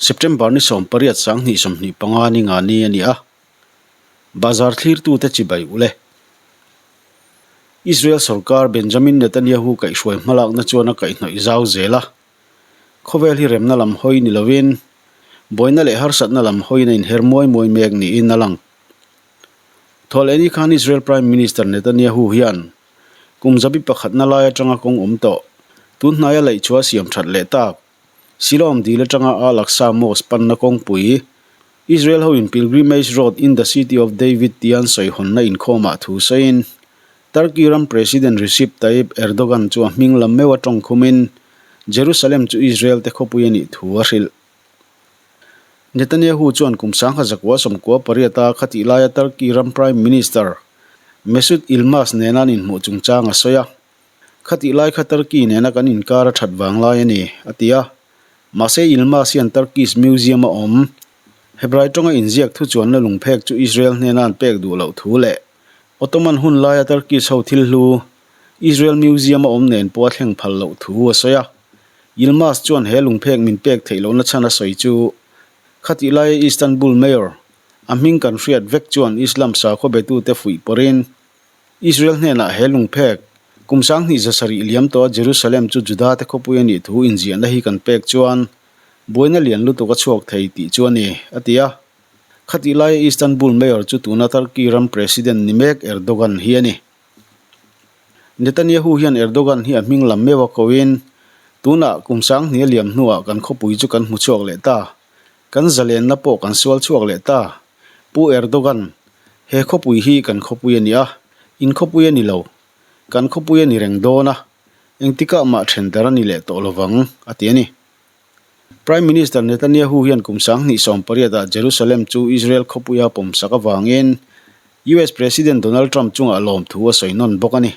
September ni 18 2025 ni nga ni a ni a, Bazar thlirtute chibai ule. Israel sorkar Benjamin Netanyahu kaihhruai hmalakna chuan a kaihhnawih zau zel a, khawvel hi remna lam hawi ni lovin buaina leh harsatna lam hawiin a inher muai muai mek niin a lang. Thawhlehni khan Israel Prime Minister Netanyahu hian kum zabi pakhatna lai atanga kawng awm tawh, tun hnaia laihchhuah siam that leh tak, Siloam dil atanga Al-Aqsa Mosque panna kawngpui, Israel hoin Pilgrimage Road in the City of David tia an sawihawnna inkhawmah thu sawiin, Turkey ram President Recep Tayyip Erdogan chu a hming lam meuh a tawng khumin, Jerusalem chu Israel te khawpui a nih thu a hrilh. Netanyahu chuan kum 1998 a khatih laia Turkey ram Prime Minister Mesut Yilmaz nena an inhmuh chungchang a sawi a. Khatih lai kha Turkey nena kan inkar a that vang lai a ni, a ti a. Mahse Yilmaz hian Turkish Museum a awm. Hebrai tawnga inziak thuchuanna lungphek chu Israel hnena an pek duh loh thu leh Ottoman hun laia Turkish ho thil hlu Israel Museum a awm nen pawh a thleng phal loh thu a sawi a. Yilmaz chuan he lungphek min pek theih lohna chhan a sawi chu khatih laia Istanbul Mayor a hming kan hriat vek chuan Islam sakhaw betute fuih pawrin Israel hnenah he lungphek, kum 2007 liam tawha Jerusalem chu Juda te khawpui a nih thu inziahna hi kan pek chuan buaina lian lutuk a chhuak thei tih chu a ni, a ti a. Khatih laia Istanbul Mayor chu tuna Turkey ram President ni mek Erdogan hi a ni. Netanyahu hian Erdogan hi a hming lam meuh a koin, Tunah kum 2000 a liam hnuah kan khawpui chu kan hmu chhuak leh ta. Kan zalenna pawh kan sual chhuak leh ta. Pu Erdogan, he khawpui hi kan khawpui a ni a, in khawpui a ni lo. Kan khawpui a ni reng dawn a, engtikah mah then dar a ni leh tawh lovang, a ti a ni. Prime Minister Netanyahu hian kum 2018 ah Jerusalem chu Israel khawpuia pawmsak avangin US President Donald Trump chungah lawmthu a sawi nawn bawk a ni.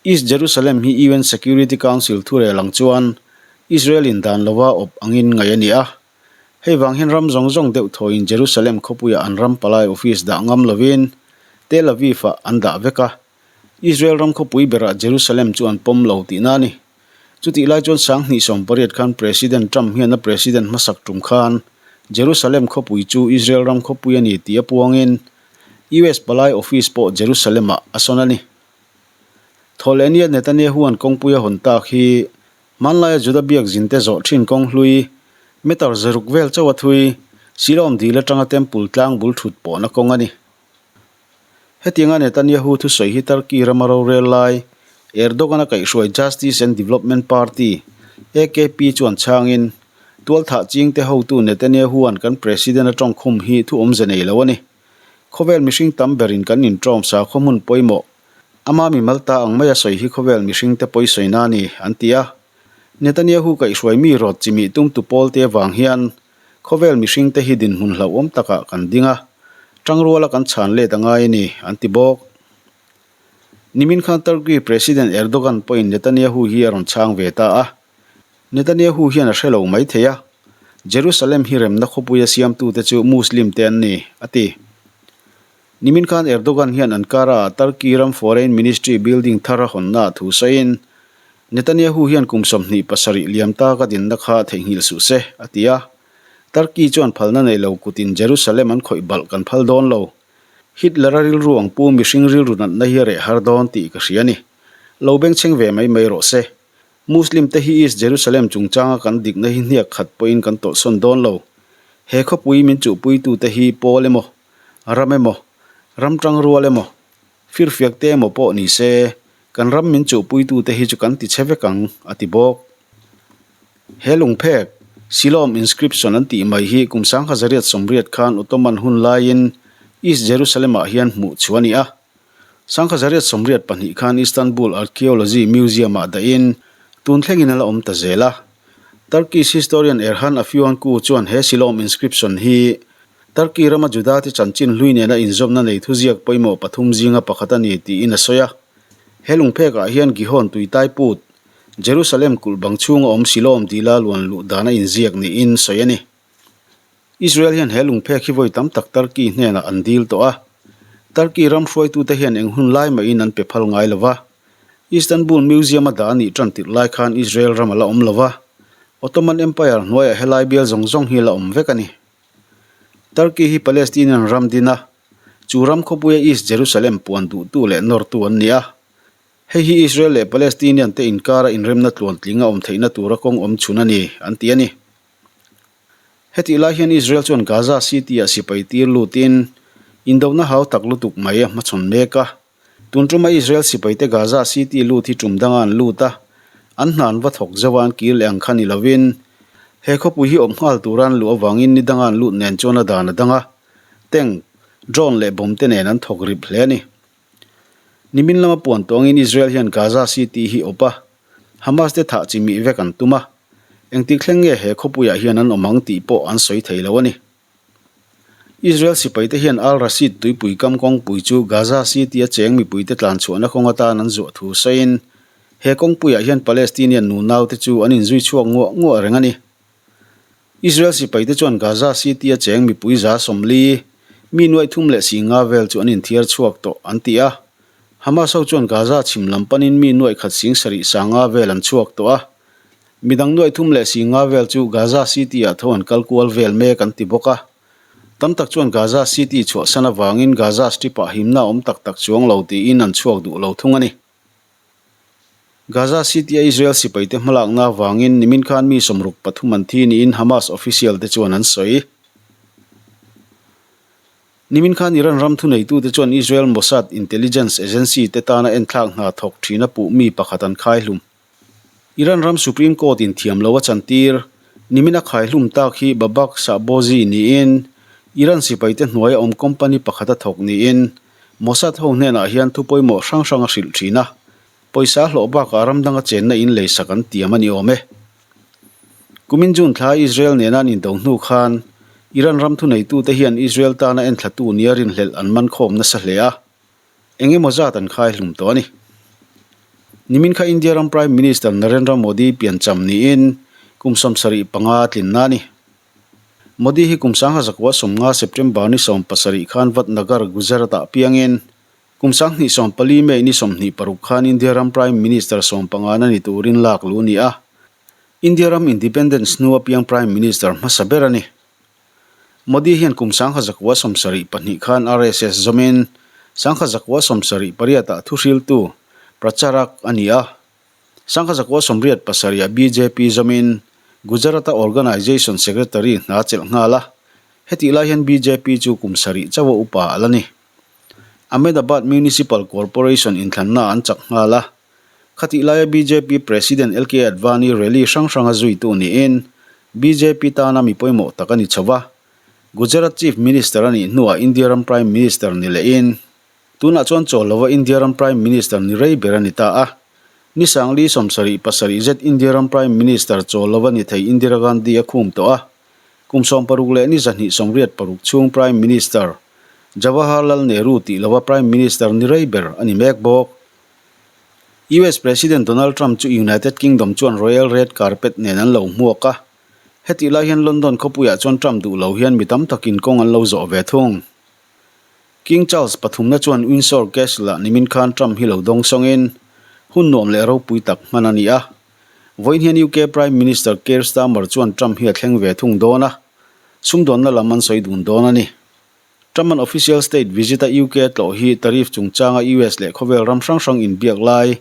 East Jerusalem hi UN Security Council thurel ang chuan Israel in dan lova awp angin ngaih a ni a. Hei vang hian ram zawng zawng deuh thawiin Jerusalem khawpuiah an ram palai office dah ngam lovin Tel Aviv-ah an dah vek a. Israel ram khawpui berah Jerusalem chu an pawm lo tihna a ni. Chutih lai chuan 2018 khan President Trump hian a president hmasak tum khan Jerusalem khawpui chu Israel ram khawpui a ni tih a puangin US palai office pawh Jerusalem-ah a sawn a ni. Thawhlehnia Netanyahu-a'n kawngpui a hawn tak hi Hmanlaia Juda biak zinte zawh thin kawng hlui, meter zaruk vel chauh a thui, Siloam dil atanga Temple tlang bul thut pawhna kawng a ni. Hetianga Netanyahu thusawi hi Turkey rama rorel lai, Erdogan-a kaihhruai Justice and Development Party, AKP, chuan chhangin, Tualthah chingte hotu Netanyahu-a'n kan President a tawngkhum hi thu awmze nei lo a ni. Khawvel mihring tam berin kan inṭawm sakhaw hmun pawimawh, Ama mi malta ang maia sawi hi khawvel mihringte pawi sawina a ni, an ti a. Netanyahu kaihhruai mi rawt chimih tumtu pawlte avang hian khawvel mihringte hi dinhmun hlauhawm takah kan ding a, tangruala kan chhan let a ngai a ni, an ti bawk. Nimin khan Turkey President Erdogan pawhin Netanyahu hi a rawn chhang ve ta a. Netanyahu hian a hre lo mai thei a, Jerusalem hi remna khawpuia siamtute chu Muslim te an ni, a ti. Nimin khan Erdogan hian Ankara-ah Turkey ram Foreign Ministry building thar a hawnna thu sawiin, Netanyahu hian kum 27 liam ta ka dinna kha theihnghilh suh se, a ti a. Turkey chuan phalna nei lo kutin Jerusalem an khawih balh kan phal dawn lo. Hitler-a rilru ang pu mihring rilru natna hi a reh har dawn tih ka hria a ni. Lo bengchheng ve mai mai rawh se. Muslim te hi East Jerusalem chungchanga kan dikna hi hniak khat pawhin kan tawlhsawn dawn lo. He khawpui min chuhpuitute hi pawl emaw, ram emaw, ram tangrual emaw, firfiak te emaw pawh ni se, kan ram min chuhpuitute hi chu kan ti che vek ang, a ti bawk. He lungphek, Siloam Inscription an tih mai hi kum 1980 khan Ottoman hun laiin East Jerusalem-ah hian hmuh chhuah a ni a. 1982 khan Istanbul Archaeology Museum-ah dahin tun thlengin a la awm ta zel a. Turkish historian Erhan Afyonku chuan he Siloam Inscription hi Turkey rama Juda te chanchin hlui nena inzawmna nei thuziak pawimawh pathum zinga pakhat a ni tiin a sawi a. He lungphekah hian Gihon tuitai put, Jerusalem kulh bang chhunga awm Siloam dila luan luh dana inziak niin sawi a ni. Israel hian he lungphek hi vawi tam tak Turkey hnenah an dil tawh a. Turkey ram hruaitute hian eng hun lai mahin an pe phal ngai lo va. Istanbul Museum a dah a nih tan tirh lai khan Israel ram a la awm lo va. Ottoman Empire hnuaiah helai bial zawng zawng hi la awm vek a ni. Turkey hi Palestinian ram din a, chu ram khawpuia East Jerusalem puan duhtu leh nawrtu an ni a. Hei hi Israel leh Palestinian te inkara inremna tluantling a awm theihna tura kawng awm chhun a ni, an ti a ni. Hetih lai hian Israel chuan Gaza City-ah sipai tir lutin indona hau tak lutuk mai a hmachhawn mek a. Tun tuma Israel sipaite Gaza City lut hi tum danga an lut a, an hna an va thawk zauh a an kir leh ang kha ni lovin he khawpui hi awm nghal tura an luh avangin ni danga an lut nen chuan a dan a dang a, tank, drone leh bomb te nen an thawk rip hle a ni. Nimin lama puan tawngin Israel hian Gaza City hi awp a, Hamas te thah chi mih vek an tum a, engtik thleng nge he khawpuiah hian an awm ang tih pawh an sawi thei lo a ni. Israel sipaite hian Al Rashid tuipui kam kawngpui chu Gaza City-a cheng mipuite tlanchhuahna kawng atan an zuah thu sawiin, he kawngpuiah hian Palestinian nunaute chu an inzui chhuak nguah nguah reng a ni. Israel sipaite chuan Gaza City-a cheng mipui 40, mi 350 vel chu an inthiar chhuak tawh an ti a. Hamas ho chuan Gaza chhim lam panin mi 1,750 vel an chhuak tawh a. Midang 350 vel chu Gaza City-ah tho an kal kual vel mek an ti bawk a. Tam tak chuan Gaza City chhuahsan avangin Gaza Strip-ah himna awm tak tak chuang lo tiin an chhuak duh lo thung a ni. Gaza City-a Israel sipaite hmalakna avangin nimin khan mi 63 an thi niin Hamas official te chuan an sawi. Nimin khan Iran ram thuneitute chuan Israel Mossad intelligence agency te tana enthlak hna thawk thina puh mi pakhat an khaihlum. Iran ram Supreme Court in thiam lo a chantir. Nimin a khaihlum tak hi Babak Shahbozi niin Iran sipaite hnuaia awm company pakhat a thawk niin Mossad ho hnenah hian thu pawimawh hrang hrang a hrilh thin a, pawisa hlawh bakah ram danga chenna in leisak an tiam a ni awm e. Kumin June thla Israel nena an indo hnu khan Iran ram thuneitute hian Israel tana enthlatu nia rinhlelh an man khawm nasa hle a, eng emaw zat an khai hlum tawh a ni. Nimin kha India ram Prime Minister Narendra Modi piancham niin kum 75 a tlinna a ni. Modi hi kum 1950 September ni 17 khan Vadnagar, Gujarat-ah piangin kum 2014 May ni 26 khan India ram Prime Minister sawmpangana ni turin lak luh a ni a. India ram Independence hnua piang Prime Minister hmasa ber a ni. Modi hian kum 1972 khan RSS zawmin 1978-ah thuhriltu, Pracharak, a ni a. 1987-ah bjp zawmin Gujarat-a Organisation Secretary hna chelh nghal a, hetih lai hian bjp chu kum sarih chauha upa a la ni. Ahmedabad Municipal Corporation inthlanna an chak nghal a, khatih laia bjp President LK Advani rally hrang hranga zuitu niin bjp tana mi pawimawh tak a ni chho va, Gujarat Chief Minister a nih hnuah India ram Prime Minister ni lehin, Tunah chuan chawl lova India ram Prime Minister ni rei ber a ni ta a. Ni sangli 77 zet India ram Prime Minister chawl lova ni thei Indira Gandhi a khum tawh a. Kum 60 leh ni 286 chhung Prime Minister Jawaharlal Nehru tih lova Prime Minister ni rei ber a ni mek bawk. US President Donald Trump chu United Kingdom chuan Royal Red Carpet nen an lo hmuak a. Hetih lai hian London khawpuiah chuan Trump duh lo hian mi tam takin kawng an lo zawh ve thung. King Charles pathumna chuan Windsor Castle-ah nimin khan Trump hi lo dawng sawngin hun nuam leh ropui tak hman a ni a. Vawiin hian UK Prime Minister Keir Starmer chuan Trump hi a thleng ve thung dawn a, sumdawnna lam an sawi dun dawn a ni. Trump-a'n official state visit-a UK tlawh hi tariff chungchanga US leh khawvel ram hrang hrang inbiak lai,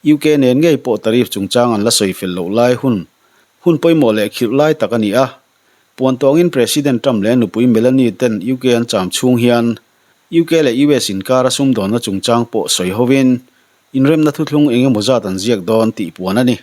UK nen ngei pawh tariff chungchang an la sawi fel loh lai hun hun pawimawh leh khirh lai tak a ni a. Puan tawngin President Trump leh a nupui Melania ten UK an cham chhung hian UK leh US inkara sumdawnna chungchang pawh sawi hovin inremna thuthlung eng emaw zat an ziak dawn tih puan a ni.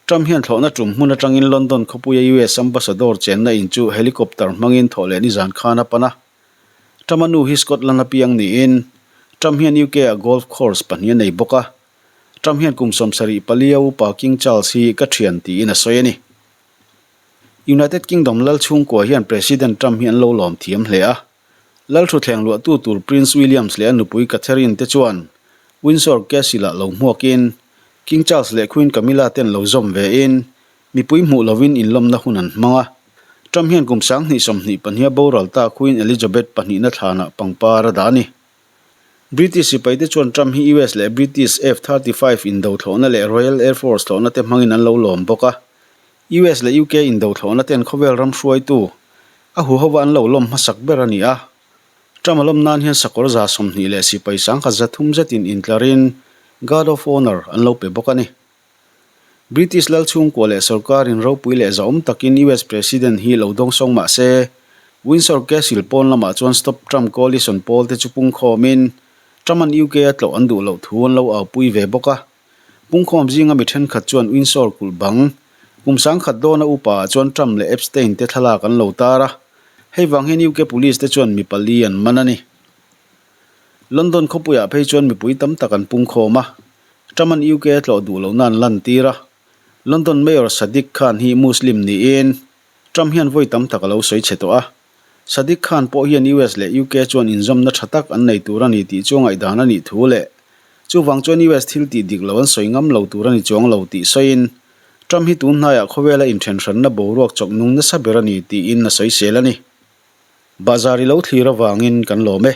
Trump hian thlawhna tum hmun atangin London khawpuia US Ambassador chenna in chu helicopter hmangin thawh leh nizan khan a pan a. Trump-a nu hi Scotland a piang niin Trump hian UK-ah golf course pahnih a nei bawk a. Trump hian kum 74 a upa King Charles hi ka thian tiin a sawi a ni. United Kingdom lal chhungkua hian President Trump hi an lo lawm thiam hle a. Lal thuthleng luahtu tur Prince Williams leh a nupui Catherine te chuan Windsor Castle-ah lo hmuakin King Charles leh Queen Camilla ten lo zawm vein mipui hmuh lovin inlawmna hun an hmang a. Trump hian kum 2022a boral ta Queen Elizabeth pahnihna thlanah pangpar a dah a ni. British sipaite chuan Trump hi US leh British F-35 indo thlawhna leh Royal Air Force thlawhna te hmangin an lo lawm bawk a. US leh UK indo thlawhna ten khawvel ram hruaitu a huhova an lo lawm hmasak ber a ni a. Trump a lawm nan hian sakawr 20 leh sipai 1300 zetin intlarin Guard of Honour an lo pe bawk a ni. British lal chhungkua leh sorkarin ropui leh zahawm takin US President hi lo dawngsawng mah se, Windsor Castle pawn lamah chuan Stop Trump Coalition pawl te chu pungkhawmin Trump-a'n UK a tlawh an duh loh thu an lo aupui ve bawk a. Pungkhawm zinga mi thenkhat chuan Windsor kulh bang kum 1000 dawna upa ah chuan Trump leh Epstein te thlalak an lo tar a, hei vang hian UK Police te chuan mi pali an man a ni. London khawpuiah phei chuan mipui tam tak an pungkhawm a, Trump-a'n UK a tlawh duh lohna an lantir a. London Mayor Sadiq Khan hi Muslim niin Trump hian vawi tam tak a lo sawi chhe tawh a. Sadiq Khan pawh hian US leh UK chuan inzawmna tha tak an nei tur a ni tih chu ngaihdan a nih thu leh chuvang chuan US thil tih dik lo an sawi ngam lo tur a ni chuang lo tih sawiin Trump hi tun hnaiah khawvela inthenhranna boruak chawknung nasa ber a ni tiin a sawisel a ni. Bazar i lo thlir avangin kan lawm e.